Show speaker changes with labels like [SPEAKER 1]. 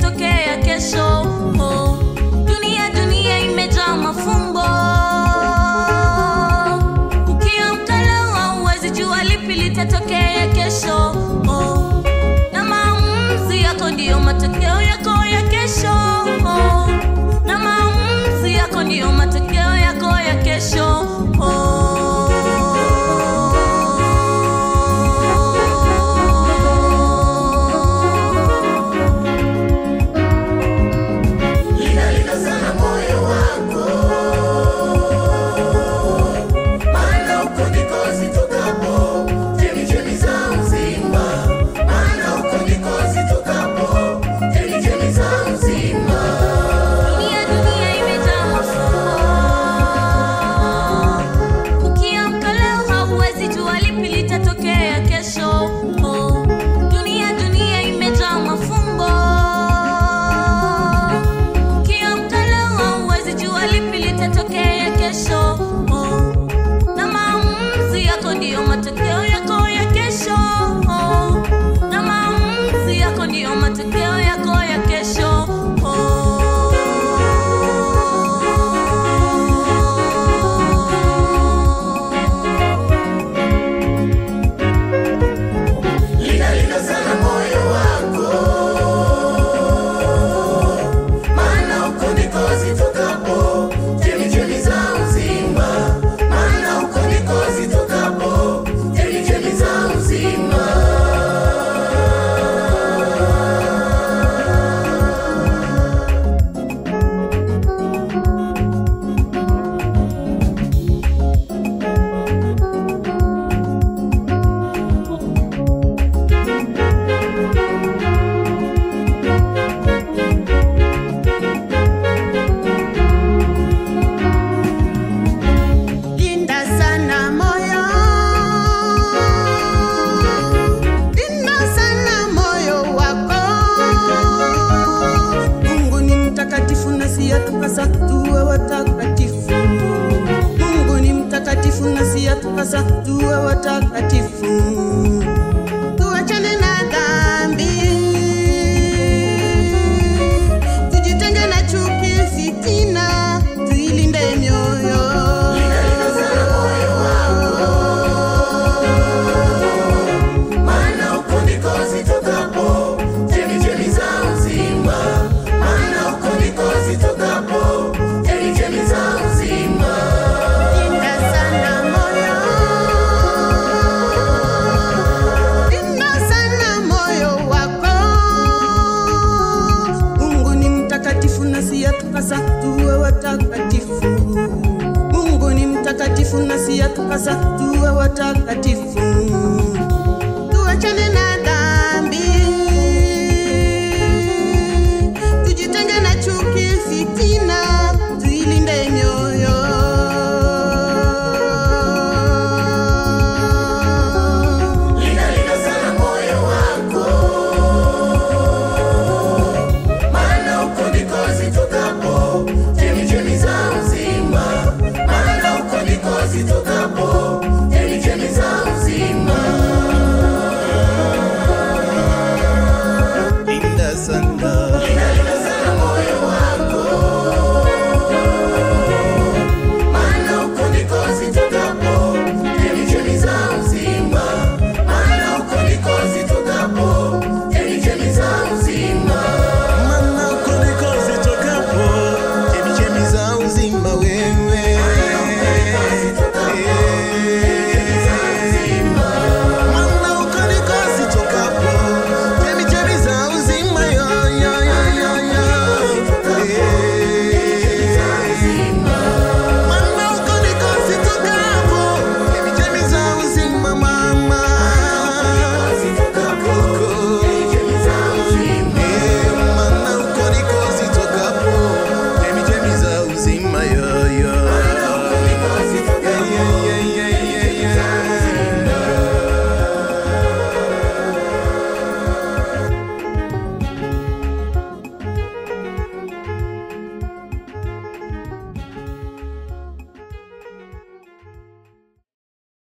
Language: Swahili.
[SPEAKER 1] litatokea kesho. Oh, dunia dunia imejaa mafumbo. Ukiamka leo hauwezi jua lipi litatokea kesho. Oh, na maamuzi yako ndiyo matokeo yako ya kesho. Oh, na maamuzi yako ndiyo matokeo yako ya kesho. Oh.
[SPEAKER 2] Yatupasa tuwe watakatifu, tuachane na dhambi, tujitenge na chuki, fitina, tuilinde mioyo.
[SPEAKER 3] Linda sana moyo wako, maana huko ndiko zitokapo chemichemi za uzima. Maana huko ndiko zitokapo chemichemi za uzima.
[SPEAKER 2] Yatupasa tuwe watakatifu, Mungu ni mtakatifu nasi yatupasa tuwe watakatifu.